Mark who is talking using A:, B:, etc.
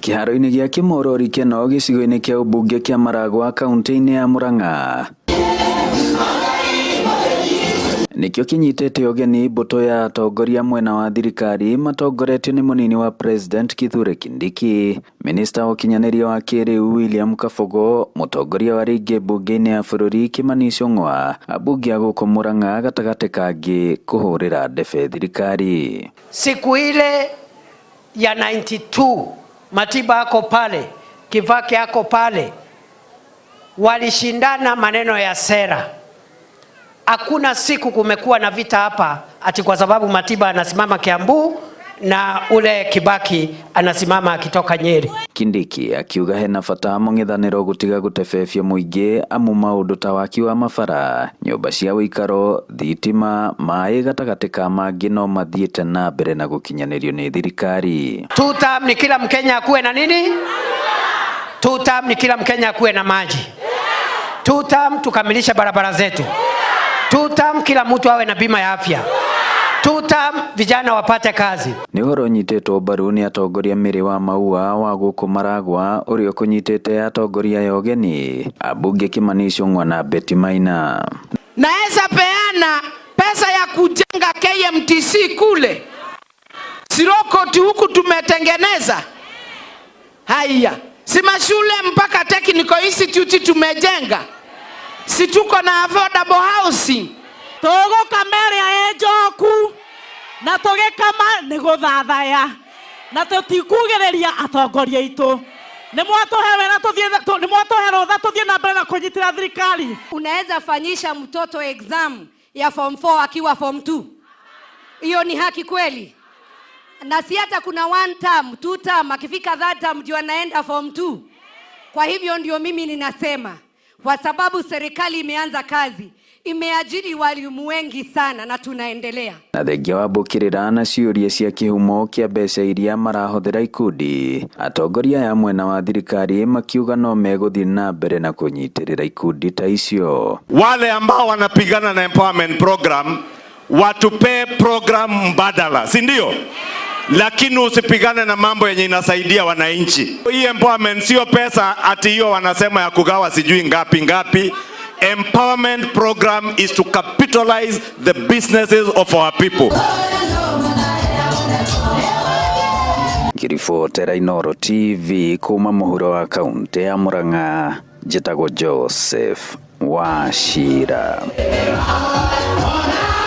A: Kĩharo-inĩ gĩa Kĩmorori Keno gĩcigo-inĩ kĩa ũmbunge kĩa Maragua kaunti-inĩ ya Murang'a nĩkĩo kĩnyitĩte ũgeni mbũtũ ya atongoria mwena wa thirikari matongoretio nĩ mũnini wa President Kithure Kindiki, Minista wa ũkinyanĩria wa kĩrĩu William Kabogo, mũtongoria wa rĩngĩ mbunge-inĩ ya bũrũri Kimani Ichung'wa, ambunge a gũkũ Murang'a gatagatĩ kangĩ kũhũrĩra ndebe thirikari.
B: Siku ile ya 92 Matiba ako pale, Kibaki ako pale, walishindana maneno ya sera. Hakuna siku kumekuwa na vita hapa ati kwa sababu Matiba anasimama Kiambu na ule Kibaki anasimama akitoka Nyeri.
A: Kindiki akiuga hena bata mũng'ethanĩro gũtiga gũtebebia mũingĩ amu maũndũ ta waki wa mabara, nyũmba cia ũikaro, thitima, maĩ gatagatĩ ka mangĩ no mathiĩte na mbere na gũkinyanĩrio nĩ thirikari.
B: Two term ni kila Mkenya akuwe na nini? Two term ni kila Mkenya akuwe na maji. Two term tukamilishe barabara zetu. Two term kila mtu awe na bima ya afya. Two term vijana wapate kazi.
A: Nĩ ũhoro ũnyitĩtwo mbaru nĩ atongoria Mĩrĩ wa Maua wa gũkũ Maragua ũrĩa ũkũnyitĩte atongoria aya ũgeni ambunge Kimani Ichung'wa na Betty Maina.
C: Naweza peana pesa ya kujenga KMTC kule Sirokoti huku tumetengeneza. Haya, si mashule mpaka Technical Institute tumejenga, si tuko na affordable housing.
D: Tũgũkama ĩrĩa ĩ njoku na tũgĩkama nĩ gũthathaya na tũtikugĩrĩria atongoria aitũ. Nĩ mwatũhe wĩra tũthiĩ, nĩ mwatũhe rũtha tũthiĩ na mbere na kũnyitĩra thirikari.
E: Unaweza fanyisha mtoto exam ya form 4 akiwa form 2? Hiyo ni haki kweli? Na si hata kuna one term, two term, akifika third term ndio anaenda form 2. Kwa hivyo ndio mimi ninasema kwa sababu serikali imeanza kazi, imeajiri walimu wengi sana na tunaendelea.
A: Na thengia wa mbũkĩrĩra na ciũria cia kĩhumo kĩa mbeca iria marahũthĩra ikundi, atongoria aya mwena wa thirikari makiuga no megũthiĩ na mbere na kũnyitĩrĩra ikundi ta icio.
F: Wale ambao wanapigana na empowerment program watupee program mbadala, si ndio? Lakini usipigane na mambo yenye inasaidia wananchi. Hii empowerment sio pesa ati hiyo wanasema ya kugawa sijui ngapi ngapi. Empowerment program is to capitalize the businesses of our people.
A: Ngĩribotera Inooro TV kuma mũhuro wa kaunti ya Murang'a, njĩtagwo Joseph Wachira.